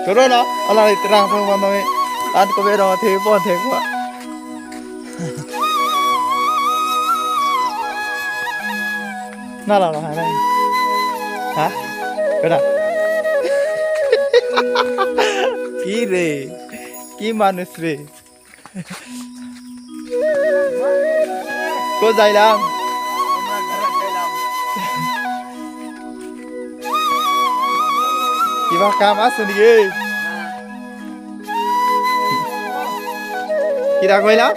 그러나 알라 이따랑 방방놈이 안 고베로 대본 대고 না না না হ্যাঁ বেটা কি রে কি মানুষ রে কো যাইলাম কিবা কাম আছে নাকি? কিরা কইলাম?